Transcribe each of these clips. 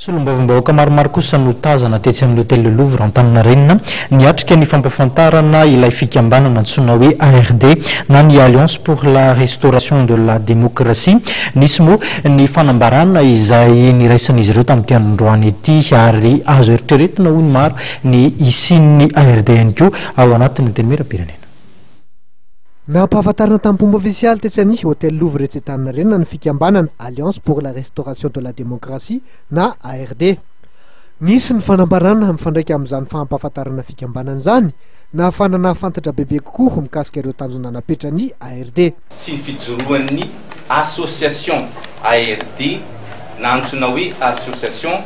Solombavambahoaka maromaro kosa no tazana tetsy amin'ny Hotel Le Louvre Antaninarenina niatrika ny fampahafantarana ilay fikambanana antsoina hoe ARD na ny Alliance pour la Restauration de la Démocratie. Nisy moa ny fanambarana izay niraisan'izy ireo tamin'ity androany ity ary azo eritreretina hoy ny maro ny hisian'ny ARD ihany koa ao anatin'ny Antenimierampirenena. Nampahafantarina tamim-pomba ofisialy tetsy amin'ny Hotel Louvre etsy Antaninarenina ny fikambanana Alliance pour la Restauration de la Démocratie na ARD. Nisy ny fanambarana mifandraika amin'izany fampahafantarana fikambanana izany, nahafahana nahafantatra bebe kokoa mikasika ireo tanjona napetran'ny ARD. Sy ny fijoroan'ny Association ARD na antsoina hoe Association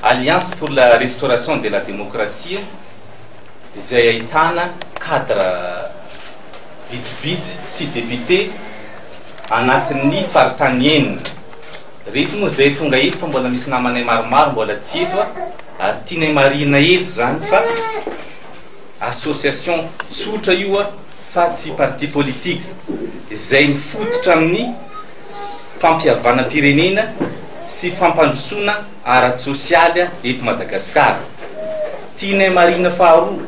Alliance pour la Restauration de la Démocratie, izay ahitana cadre vitsivitsy sy député anatin'ny faritany enina. Reto moa izay tonga eto fa mbola misy namanay maromaro mbola tsy eto ary tianay marihina eto izany fa association tsotra io fa tsy parti politique izay mifototra amin'ny fampihavanam-pirenena sy fampandrosoana ara-tsosialy eto Madagasikara. Tianay marihina faharoa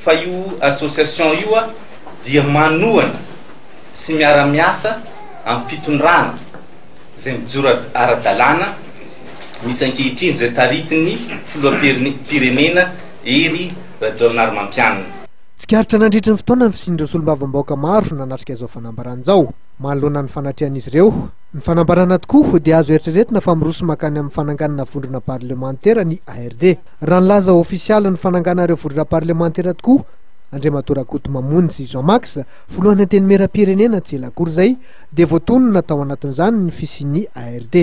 fa io association io dia manohana sy miara-miasa amin'ny fitondrana izay mijoro ara-dalàna misy ankehitriny izay taritin'ny filoham-pirenena Hery Rajaonarimampianina. Tsikaritra nandritry ny fotoana ny fisian'ireo solombavambahoaka maro nanatrika izao fanambarana izao. Manoloana ny fanatrehan'izy ireo ny fanambarana tokoa dia azo eritreretina fa miroso mankany amin'ny fananganana vondrona parlemantera ny ARD. Raha nilaza ofisialy ny fanangana ireo vondrona parlemantera tokoa Andriamatoa Rakotomamonjy Jean Max, filohan'ny Antenimierampirenena tsy ela akory izay, dia voatonona tao anatin'izany ny fisian'ny ARD.